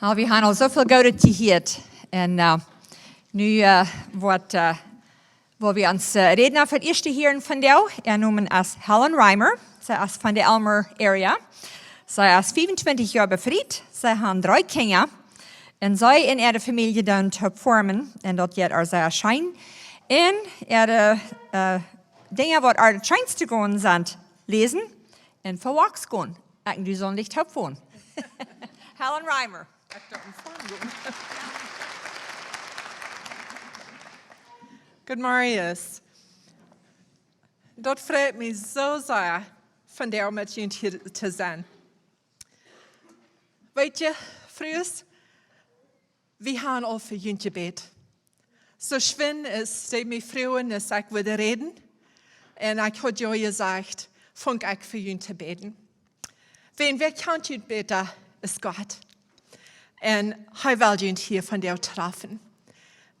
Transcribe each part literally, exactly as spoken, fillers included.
Wie haben aul soo väl Goodet jehieet. Un nu woat, woa wie onse Rädna fa daut ieeschte hieren vondoag. Äa Nomen es Helen Reimer. See es von de Aylmer area. See es fiefuntwintich Joa befriet. See haft dree Kjinja. Un see un äare Famielje doonen toop foarmen. Un daut jeit ar sea scheen. Un äare Dinja waut ar daut scheenste gonen sent: läsen un fa walks gonen. Ekj un du sellen toop foaren. Helen Reimer. Ekj doo em Foaren gonen. Goodemorjes. Daut freit mie soo sea, vondoag met junt hia to sennen. Weet jie, Frues, wie haben aul fa junt jebät. Soo schwind aus dee mie fruagen, aus ekj wudd räden, un ekj haud jo jesajcht, funk ekj fa junt to bäden. Wan wäa kjant junt bäta aus Gott? Un hee well junt hia vondoag träfen.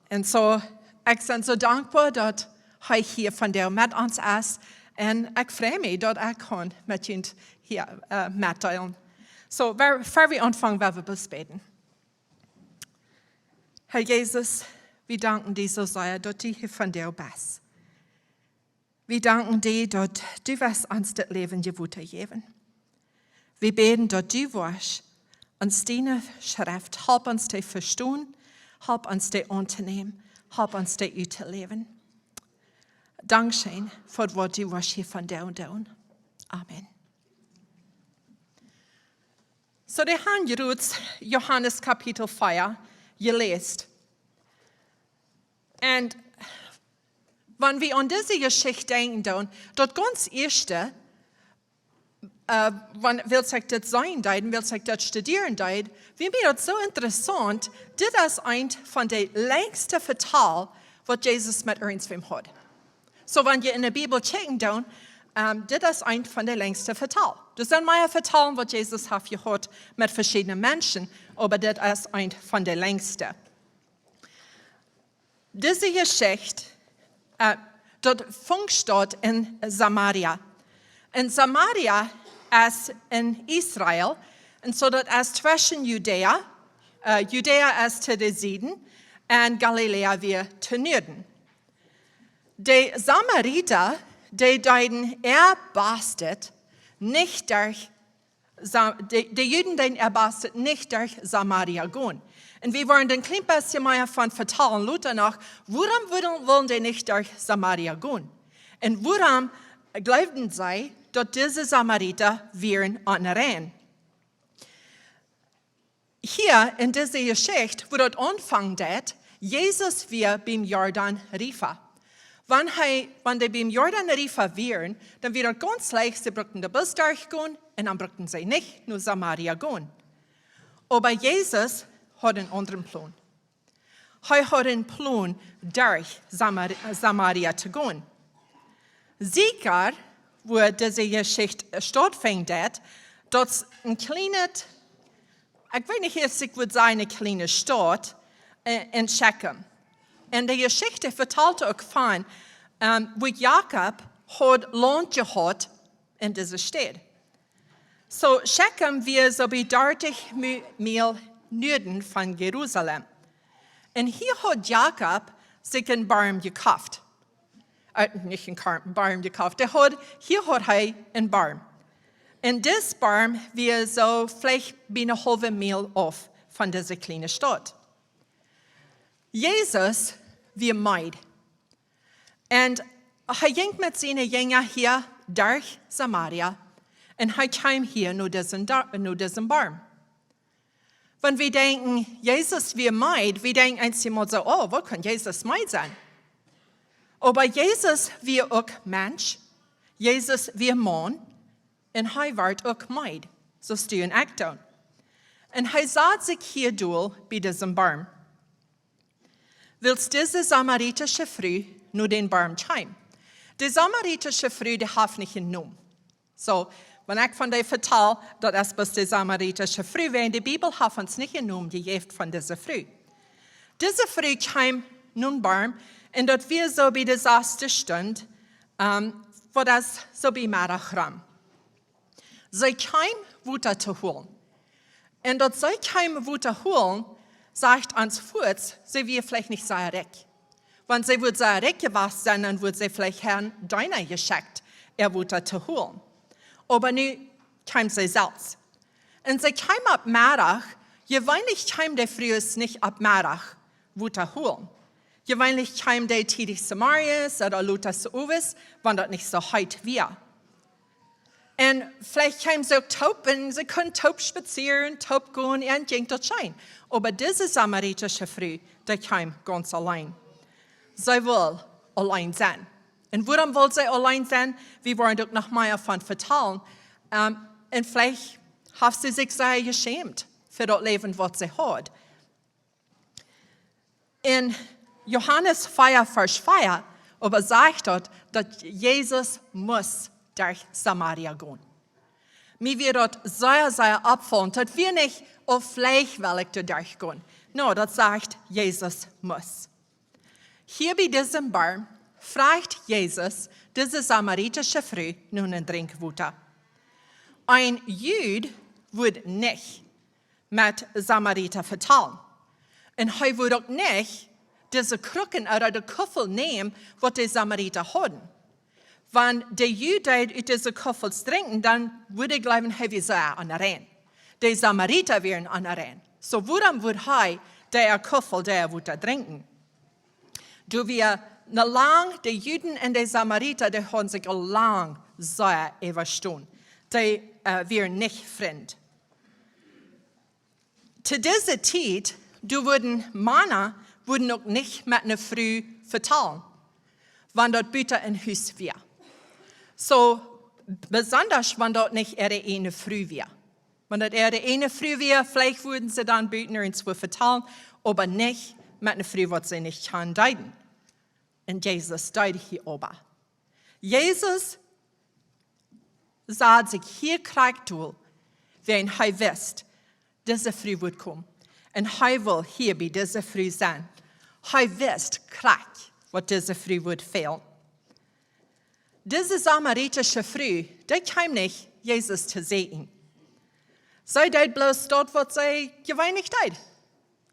Un soo, ekj sie soo dankboa, daut hee hia vondoag met ons es. Un ekj frei mie, daut ekj kaun met junt hia metdeelen. Soo, ver wie aunfangen, well wie bloos bäden. Herr Jesus, wie danken die soo sea, daut du hia vondoag best. Wie danken die, daut du west ons daut Läwen jewota jäwen. Wie bäden, daut du woascht ons diene Schreft, help ons dee vestonen, help ons dee auntonämen, help ons dee uttoläwen. Dankscheen fa waut du woascht hia vondoag doonen. Amen. Soo, dee haben jrod Johanes Kapitel vea jeläst. Un wan wie aun dise Jeschicht denkjen doonen, daut gaunz ieeschte, wan, wiels ekj daut seenen deed, wiels ekj daut studieren deed, wia mie daut soo interessaunt, dit es eent von de lenjste Vetal, waut Jesus met irjentwäm haud. Soo, wan jie en de Bibel kjikjen doonen, dit es eent von de lenjste Vetal. Doa sent mea Vetalen, waut Jesus haft jehaut met veschiedne Menschen, oba dit es eent von de lenjste. Dise Jeschicht, daut funk staut en Samaria. Un Samaria es en Israel, un soo daut es tweschen Judäa, Judäa es to de Sieden, un Galiläa wia to Nuaden. De Samarita, dee deeden äa Bastet nich derch, de Juden deeden äa Bastet nich derch Samaria gonen. Un wie woaren een kjlien bät mea von vetalen lota noch, wuarom wullen dee nich derch Samaria gonen? Un wuarom jleewden see, daut dise Samarita wieren onrein? Hia en dise Jeschicht, wua daut aunfangen deit, Jesus wia biem Jordan River. Wan dee biem Jordan River wieren, dan wia daut gaunz leicht, see bruckten doa bloos derch gonen un dan bruckten see nich no Samaria gonen. Oba Jesus haud een aundren Plon. Hee haud een Plon, derch Samaria to gonen. Sieker, wua dise Jeschicht stautfinjen deit, daut es een kjlienet, ekj weet nich, aus ekj wudd sajen, eene kjliene Staut, en Schechem. Un de Jeschicht vetalt uk von, wua Jakob haud Launt jehaut en dise Staut. Soo, Schechem wia soo bie dartich Miel Nuaden von Jerusalem. Un hia haud Jakob sikj een Barm jekoft. Nich een Barm jekoft, hia haud hee een Barm. Un dis Barm wia soo veleicht bie eene haulwe Miel auf von dise kjliene Staut. Jesus wia meed. Un hee jinkj met siene Jinja hia derch Samaria un hee kjeem hia no disen Barm. Wan wie denkjen, Jesus wia meed, wie denkjen eenjemol soo: Oh, woo kaun Jesus meed sennen? Oba Jesus wia uk Mensch, Jesus wia Maun, un hee wort uk meed, soo aus du un ekj doonen. Un hee sad sikj hia dol bie disen Barm, wiels dise samaritasche Fru no dän Barm kjeem. De samaritasche Fru, dee haft nich een Nomen. Soo, wan ekj von dee vetal, daut es bloos de samaritasche Fru, wiels de Bibel haft ons nich een Nomen jejäft von dise Fru. Dise Fru kjeem nom Barm, un daut wia soo bie de saste Stund, waut es soo bie Meddach rom. See kjeem Wota to holen. Un daut see kjeem Wota holen, sajcht ons fuaz, see wia veleicht nich sea rikj. Wan see wudd sea rikj jewast sennen, dan wudd see veleicht han Deena jeschekjt, äa Wota to holen. Oba nu kjeem see selfst. Un see kjeem opp Meddach, jeweenlich kjeem de Frues nich opp Meddach Wota holen. Jeweenlich kjeem dee tiedich zemorjes ooda lota zeowes, wan daut nich soo heet wia. Un veleicht kjeem see uk toop un see kunn toop spazieren, toop gonen un jinkj daut scheen. Oba dise samaritasche Fru, dee kjeem gaunz auleen. See wull auleen sennen. Un wuarom wull see auleen sennen? Wie woaren uk noch mea von vetalen. Ähm, un veleicht haft see sikj sea jeschämt fa daut Läwen, waut see haud. En Johanes vea, Varsch vea, oba sajcht daut, daut Jesus must derch Samaria gonen. Mie wia daut sea, sea oppfaulent. Daut wia nich, "Oh, veleicht well ekj doa derch gonen." No, daut sajcht, Jesus must. Hia bie disem Borch fruach Jesus dise samaritasche Fru no een Drinkjwota. Een Jud wudd nich met Samarita vetalen. Un hee wudd uk nich dise Krucken ooda de Kuffel nämen, waut de Samarita hauden. Wan de Jud deed ut dise Kuffels drinkjen, dan wudd ekj jleewen, hee wia sea onrein. De Samarita wieren onrein. Soo wuarom wudd hee dee Kuffel, dee Wota drinkjen? Doa wia ne lang, de Juden un de Samarita, dee hauden sikj aul lang sea äwastonen. Dee, äh, wieren nich Frind. To dise Tiet, doa wudden Mana, wudden uk nich met ne Fru vetalen, wan daut buta een Hus wia. Soo, besondasch wan daut nich äare eene Fru wia. Wan daut äare eene Fru wia, veleicht wudden see dan buta irjentwua vetalen, oba nich met ne Fru, waut see nich kjanen deeden. Un Jesus deed hia oba. Jesus sad sikj hia krakjt dol, wiels hee wist, dise Fru wudd komen. Un hee wull hia bie dise Fru sennen. Hee wist krakjt, waut dise Fru wudd fälen. Dise samaritasche Fru, dee kjeem nich Jesus to sieekjen. See deed bloos daut, waut see jeweenlich deed.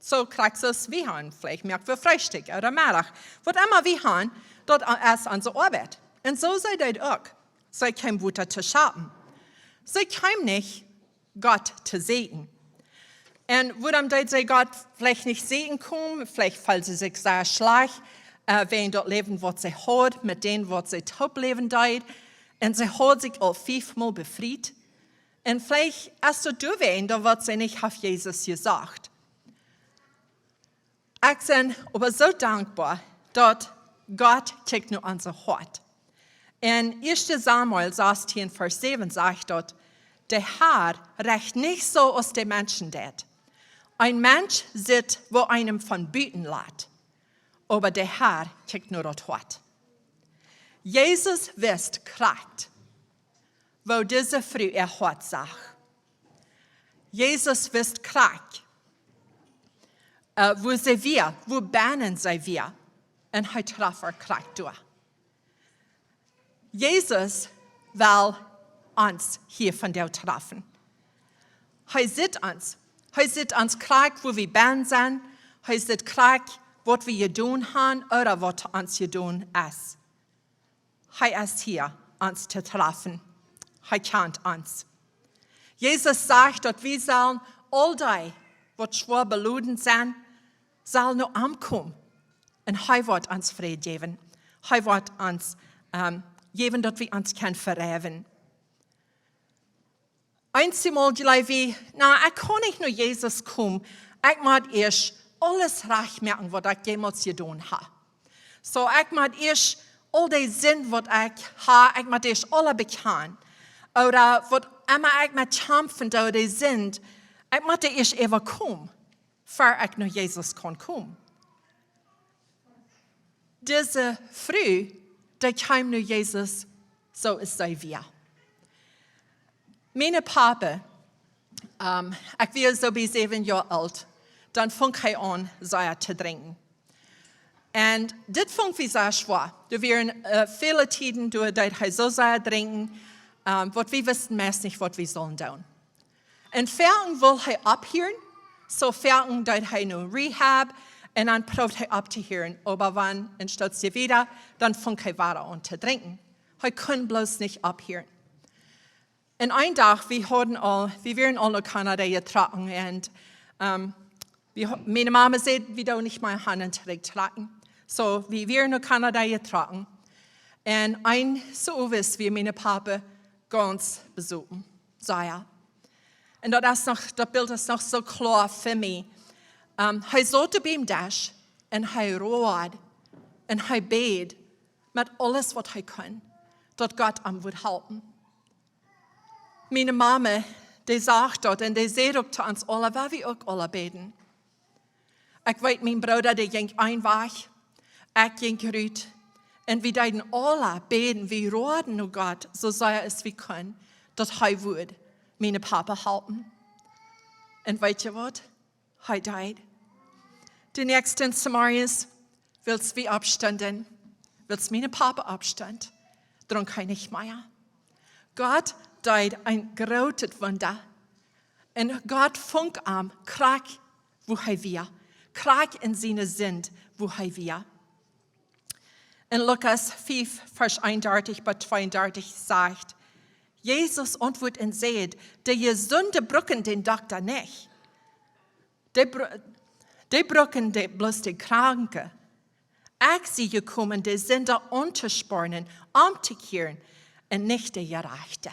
Soo krakjt soo aus wie han, veleicht moak wie Freestikj ooda Meddach. Waut emma wie han, daut es onse Oabeit. Un soo see deed uk. See kjeem Wota to schaufen. See kjeem nich Gott to sieekjen. Un wuarom deed see Gott veleicht nich sieekjen komen? Veleicht feeld see sikj sea schlajcht, äh, wäajen daut Läwen, waut see haud, met dän, waut see toop läwen deed. Un see haud sikj aul fiefmol befriet. Un veleicht es daut doawäajen, daut waut see nich haft Jesus jesocht. Ekj sie oba soo dankboa, daut Gott kjikjt no onse Hoat. En ieeschte Samuel sastieen, Varsch säwen sajcht daut, de Har recht nich soo aus de Menschen deit. Een Mensch sitt, woo eenem von buten lat, oba de Har kjikjt no daut Hoat. Jesus wist krakjt, woo dise Fru äa Hoat sach. Jesus wist krakjt, äh, woo see wia, woo bennen see wia. Un hee trof äa krakjt doa. Jesus well ons hia vondoag träfen. Hee sitt ons. Hee sitt ons krakjt, woo wie bennen sent. Hee sitt krakjt, waut wie jedonen han ooda waut ons jedonen es. Hee es hia, ons to träfen. Hee kjant ons. Jesus sajcht, daut wie sellen aul dee, waut schwoa beloden sent, sellen no am komen. Un hee woat ons Fräd jäwen. Hee woat ons, ähm, jäwen, daut wie ons kjennen vereewen. Eenjemol jleew wie, na, ekj kaun nich no Jesus komen. Ekj mott ieescht aules rajcht moaken, waut ekj jemols jedonen hab. Soo, ekj mott ieescht aul de Sind, waut ekj hab, ekj mott ieescht aule bekjanen. Ooda waut emma ekj met kjamfen doo, de Sind, ekj mott dee ieescht äwakomen, ver ekj no Jesus kaun komen. Dise Fru, dee kjeem no Jesus, soo aus see wia. Mien Papa, ähm, ekj wia soo bie säwen Joa oolt, dan funk hee aun, sea to drinkjen. Un dit funk wie sea schwoa. Doa wieren, äh, väle Tieden, doa deed hee soo sea drinkjen, ähm, waut wie wisten meist nich, waut wie sullen doonen. Un foaken wull hee opphieren, soo foaken deed hee no Rehab, un dan proowd hee opptohieren, oba wan, un stoot see wieda, dan funk hee wada aun to drinkjen. Hee kunn bloos nich opphieren. Un een Dach, wie hauden aul, wie wieren aul no Kanada jetrocken, un, ähm, wie ha-, miene Mama säd, wie doonen nich mea han un trigj trakjen. Soo, wie wieren no Kanada jetrocken. Un eenen Owes wia mien Papa gaunz besopen, säd hee. Un daut es noch, daut Bilt es noch soo kloa fa mie. Ähm, hee saut opp dän Desch un hee road un hee bäd met aules waut hee kunn, daut Gott am wudd halpen. Miene Mama, dee sach daut un dee säd uk to ons aula, wua wie uk aula bäden. Ekj weet, mien Brooda, dee jinkj een Wajch, ekj jinkj rut. Un wie deeden aula bäden, wie roaden no Gott, soo sea aus wie kunnen, daut hee wudd miene Papa halpen. Un weet jie waut? Hee deed. Dän näakjsten Zemorjes, wiels wie oppstunden, wiels mien Papa oppstunt, drunk hee nich mea. Gott deed een grootet Wunda. Un Gott funk am krakjt wua hee wia, krakjt en siene Sind wua hee wia. En Lukas fief, Varsch eenundartich bat tweeundartich sajcht: Jesus auntwuad un säd: De Jesunde brucken dän Dokta nich. Dee bru-, dee brucken de, bloos de Kranke. Ekj sie jekomen, de Sinda auntospornen, omtokjieren, un nich de Jerajchte.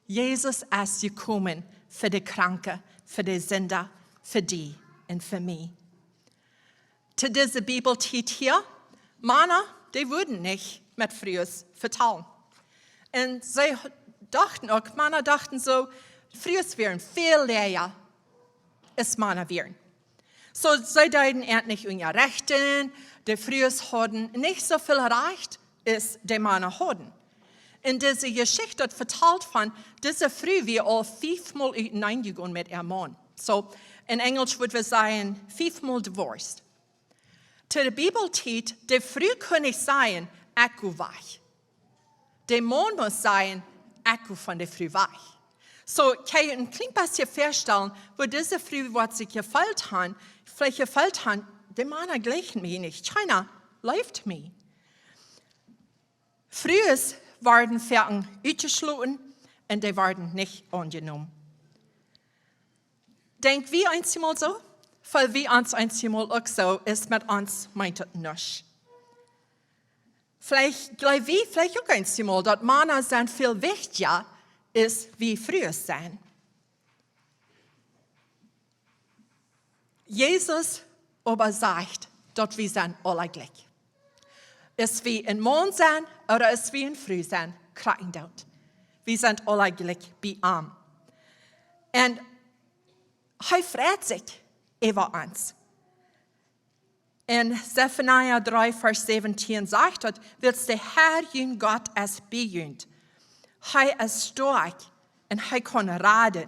Jesus es jekomen fa de Kranke, fa de Sinda, fa die un fa mie. To dise Bibeltiet hia, Mana, dee wudden nich met Frues vetalen. Un see dochten uk, Mana dochten soo, Frues wieren väl läaja aus Mana wieren. Soo, see deeden an nich unjarechten, de Frues hauden nich soo väl Rajcht aus de Mana hauden. En dise Jeschicht daut vetalt von, dise Fru wia aul fiefmol uteneen jegonen met äa Maun. Soo, en Enjelsch wudd wie sajen, fiefmol divorced. To de Bibeltiet, de Fru kunn nich sajen: Ekj go wajch. De Maun must sajen: Ekj go von de Fru wajch. Soo, kjenn jie een kjlien bät väastalen, woo dise Fru woat sikj jefeelt han, veleicht jefeelt han: De Mana jlikjen mie nich, kjeena leeft mie. Frues worden foaken utjeschloten un dee worden nich aunjenomen. Denkj wie eenjemol soo? Feel wie ons eenjemol uk soo, es met ons meent daut nuscht? Veleicht jleew wie veleicht uk eenjemol, daut Mana sent väl wichtja aus wie Frues sent. Jesus oba sajcht, daut wie sent aula jlikj. Aus wie een Maun sent ooda aus wie eene Fru sent, krakjt doot. Wie sent aula jlikj bie am. Un hee freit sikj äwa ons. En Sefania dree, Varsch säwentieen sajcht daut: Wiels de Herr, jun Gott, es bie junt. Hee es stoakj un hee kaun raden.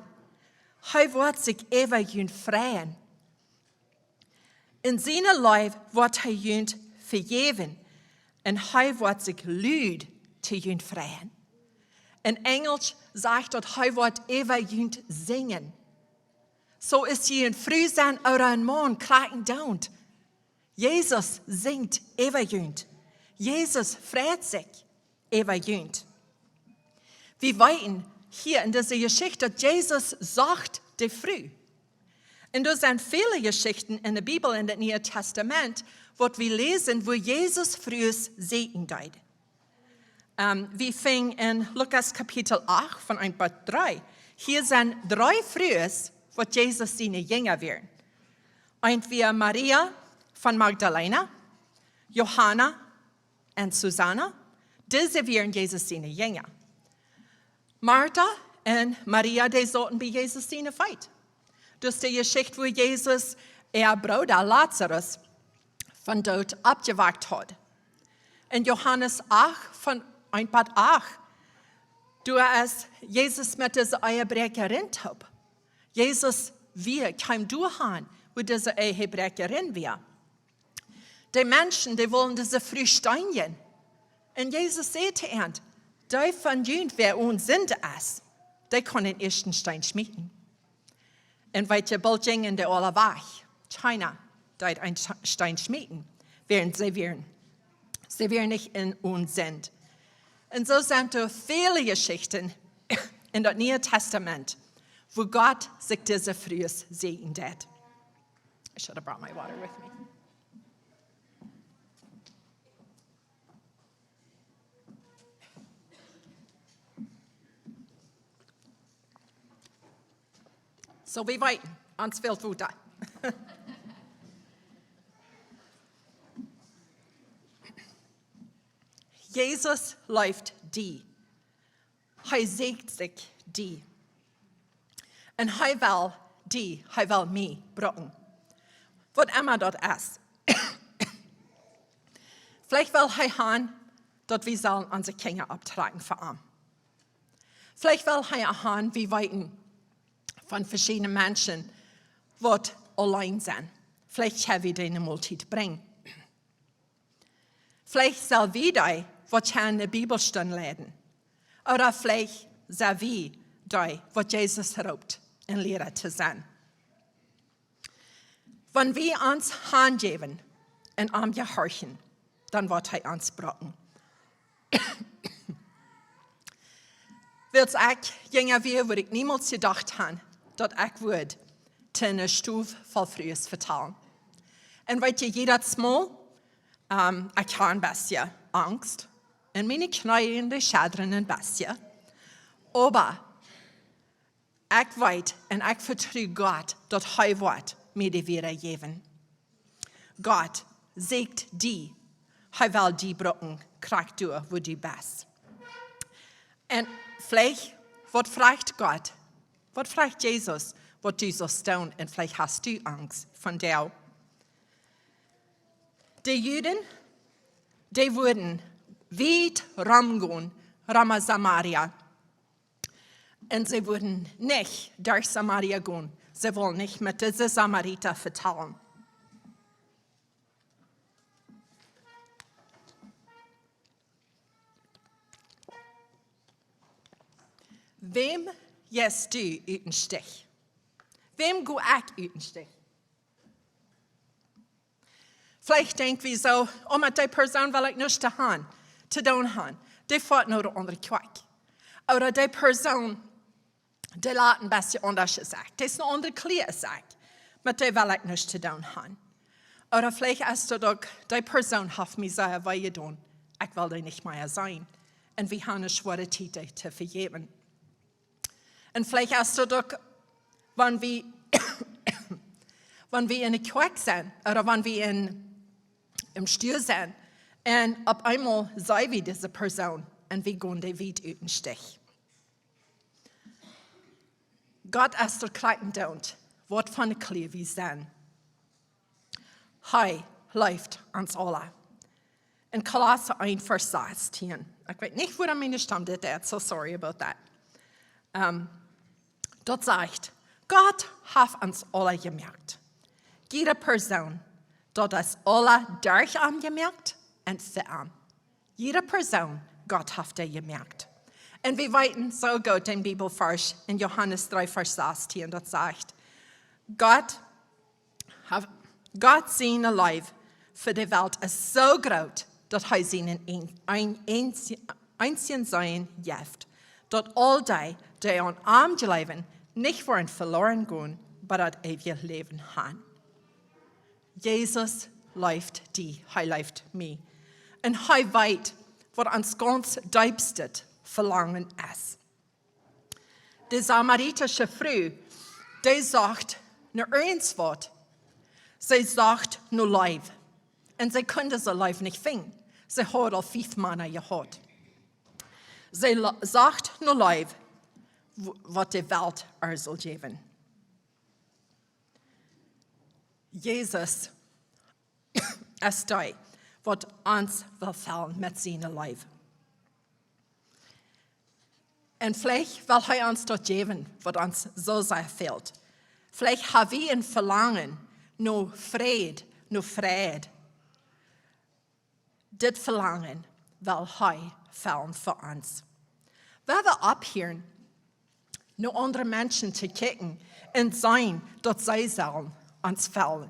Hee woat sikj äwa junt freien. En siene Leew woat hee junt vejäwen un hee woat sikj lud to junt freien. En Enjelsch sajcht daut, hee woat äwa junt sinjen. Soo aus jie eene Fru sent ooda een Maun, krakjt doot. Jesus sinjt äwa junt. Jesus freit sikj äwa junt. Wie weeten hia en dise Jeschicht, daut Jesus socht de Fru. Un doa sent väle Jeschichten en de Bibel, en daut Niee Tastament, waut wie läsen, woo Jesus Frues sieekjen deed. Ähm, wie finjen en Lukas Kapitel acht von eent bat dree. Hia sent dree Frues, waut Jesus siene Jinja wieren. Eent wia Maria von Magdalena, Johanna un Susanna. Dise wieren Jesus siene Jinja. Marta un Maria, dee sauten bie Jesus siene Feet. Daut es de Jeschicht, woo Jesus äa Brooda Lazarus vom Doot oppjewakjt haud. En Johanes acht von eent bat acht, doa es Jesus met dise Ehebräakjarin toop. Jesus wia, kjeem doa han, wua dise Ehebräakjarin wia. De Menschen, dee wullen dise Fru steenjen. Un Jesus säd to an: Dee von junt, wäa one Sind es, dee kaun dän ieeschten Steen schmieten. Un weet jie, boolt jinjen dee aula wajch. Kjeena deed een Steen schmieten, wäarent see wieren, see wieren nich en Onsind. Un soo sent doa väle Jeschichten en daut Niee Tastament, wua Gott sikj dise Frues säajnen deed. I should have brought my water with me. Soo, wie weeten, ons fält Wota. Jesus leeft die. Hee säajent sikj die. Un hee well die, hee well mie brucken. Waut emma daut es. Veleicht well hee han, daut wie sellen onse Kjinja opptrakjen fa am. Veleicht well hee han, wie weeten von veschiedne Menschen, waut auleen sent. Veleicht ha wie dee ne Moltiet brinjen. Veleicht sell wie dee, waut kjennen ne Bibelstund leiden. Ooda veleicht sell wie dee, waut Jesus roopt, een Liera to sennen. Wan wie ons hanjäwen un am jehorchen, dan woat hee ons brucken. Wiels ekj jinja wia, wudd ekj niemols jedocht han, daut ekj wudd to ne Stow voll Frues vetalen. Un weet jie, jiedatsmol, ähm, ekj ha een bät Angst. Un miene Kjneeen, dee schaddren een bät. Oba ekj weet un ekj vetru Gott, daut hee woat mie de Wieed jäwen. Gott säajent die. Hee well die brucken, krakjt doa, wua du best. Un veleicht, waut fruach Gott? Waut fruach Jesus, waut du saust doonen? Un veleicht hast du Angst von dee. De Juden, dee wudden wiet romgonen, rom Samaria. Un see wudden nich derch Samaria gonen. See wullen nich met dise Samarita vetalen. Wäm jeist du ut dän Stich? Wäm go ekj ut dän Stich? Veleicht denkj wie soo: "Oh, met dee Persoon well ekj nuscht to han, to doonen han. Dee foat no de aundre Kjoakj." Ooda: "Dee Persoon, dee lat een bät aundasch aus ekj. Dee es ne aundre Koloa aus ekj. Met dee well ekj nuscht to doonen han." Ooda veleicht es daut uk: "Dee Persoon haft mie sea wee jedonen. Ekj well dee nich mea seenen." Un wie han ne schwoare Tiet, dee to vejäwen. Un veleicht es daut uk, wan wie, wan wie enne Kjoakj sent, ooda wan wie en, em Stua sent, un opp eemol seenen wie dise Persoon, un wie gonen dee wiet ut dän Stich. Gott es doa krakjt doa, waut fa ne Koloa wie sent. Hee leeft ons aula. En Kolossa eent, Varsch sastieen. Ekj weet nich, wuarom miene Stemm dit deit, so sorry about that. Ähm, daut sajcht: "Gott haft ons aula jemoakt." Jiede Persoon, daut es aula derch am jemoakt un fa am. Jiede Persoon, Gott haft dee jemoakt. Un wie weeten soo goot dän Bibelvarsch en Johanes dree, Varsch sastieen, daut sajcht: "Gott haft, Gott siene Leew fa de Welt es soo groot, daut hee sienen een-, een-, eensj-, eensjen Sän jeef, daut aul dee, dee aun am jleewen, nich woaren veloaren gonen, oba daut eewje Läwen han." Jesus leeft die, hee leeft mie. Un hee weet, waut ons gaunz deepstet Velangen es. De samaritasche Fru, dee socht no irjentwaut. See socht no Leew. Un see kunn dise Leew nich finjen. See haud aul fief Mana jehaut. See lo-, socht no Leew, w-, waut de Welt äa sull jäwen. Jesus es dee, waut ons well fellen met siene Leew. Un veleicht well hee ons daut jäwen, waut ons soo sea fält. Veleicht ha wie een Velangen no Fräd, no Fräd. Dit Velangen well hee fellen fa ons. Wie woaren opphieren no aundre Menschen to kjikjen un seenen daut see sellen ons fälen.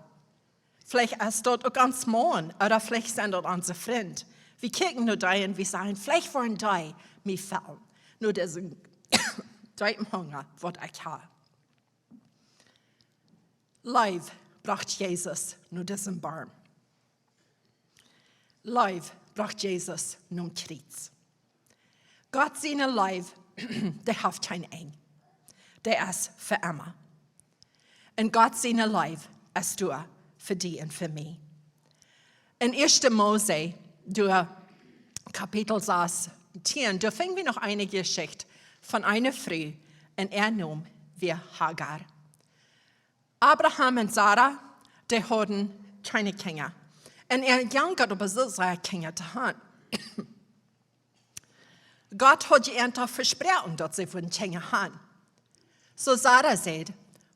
Veleicht es daut uk ons Maun, ooda veleicht sent daut onse Frind. Wie kjikjen no dee un wie sajen: "Veleicht woaren dee mie fälen." No disen deepen Hunga, waut ekj ha. Leew brocht Jesus no disen Borm. Leew brocht Jesus nom Kjriez. Gott siene Leew, dee haft kjeen Enj. Dee es fa emma. Un Gott siene Leew es doa fa die un fa mie. En Ieeschte Mose, doa Kapitel sastieen, doa finj wie noch eene Jeschicht von eene Fru, un äa Nomen wia Hagar. Abraham un Sara, dee hauden kjeene Kjinja. Un äa jankat oba soo sea Kjinja to han. Gott haud an vesproaken, daut see wudden Kjinja han. Soo Sara säd: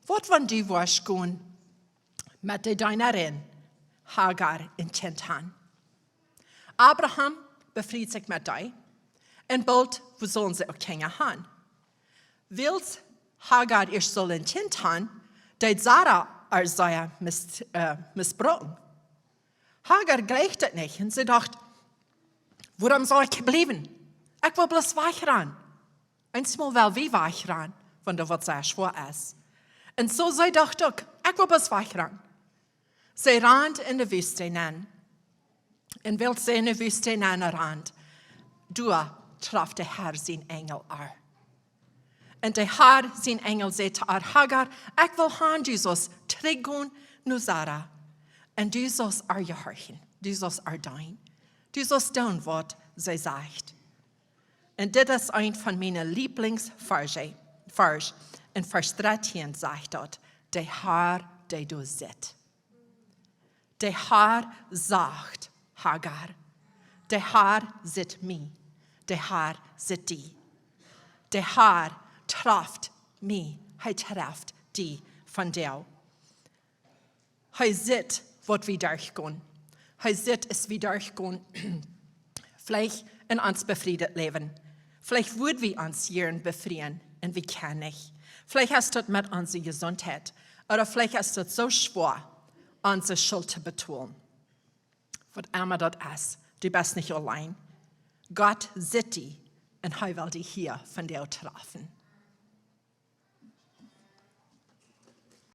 "Waut wan du woascht gonen met de Denarin Hagar een Kjint han?" Abraham befried sikj met dee, un boolt, woo sullen see uk Kjinja han? Wiels Hagar ieescht sull een Kjint han, deed Sara äa sea mis-, äh, misbrucken. Hagar jleicht daut nich un see docht: "Wuarom saul ekj hia bliewen? Ekj well bloos wajchgonen." Eensmol well wie wajchgonen, wan doa waut sea schwoa es. Un soo see docht uk: "Ekj well bloos wajchgonen." See rand en de Wüste nenn. Un wiels see en de Wüste nenn rand, doa trof de Herr sien Enjel äa. Un de Herr sien Enjel säd to äa: "Hagar, ekj well han, du saust trigjgonen no Sara. Un du saust äa jehorchen, du saust äa deenen. Du saust doonen, waut see sajcht." Un dit es een von miene Lieblingsvarsch. Varsch. En Varsch dartieen sajcht daut: "De Herr, dee doa sitt." De Herr sach Hagar. De Herr sitt mie. De Herr sitt die. De Herr traft mie. Hee traft die vondoag. Hee sitt, waut wie derchgonen. Hee sitt, aus wie derchgonen. Veleicht en ons befriedet Läwen. Veleicht wudd wie ons jieren befrieen un wie kjennen nich. Veleicht es daut met onse Jesuntheit. Ooda veleicht es daut soo schwoa, onse Schult to betolen. Waut emma daut es, du best nich auleen. Gott sitt die un hee well die hia vondoag trafen.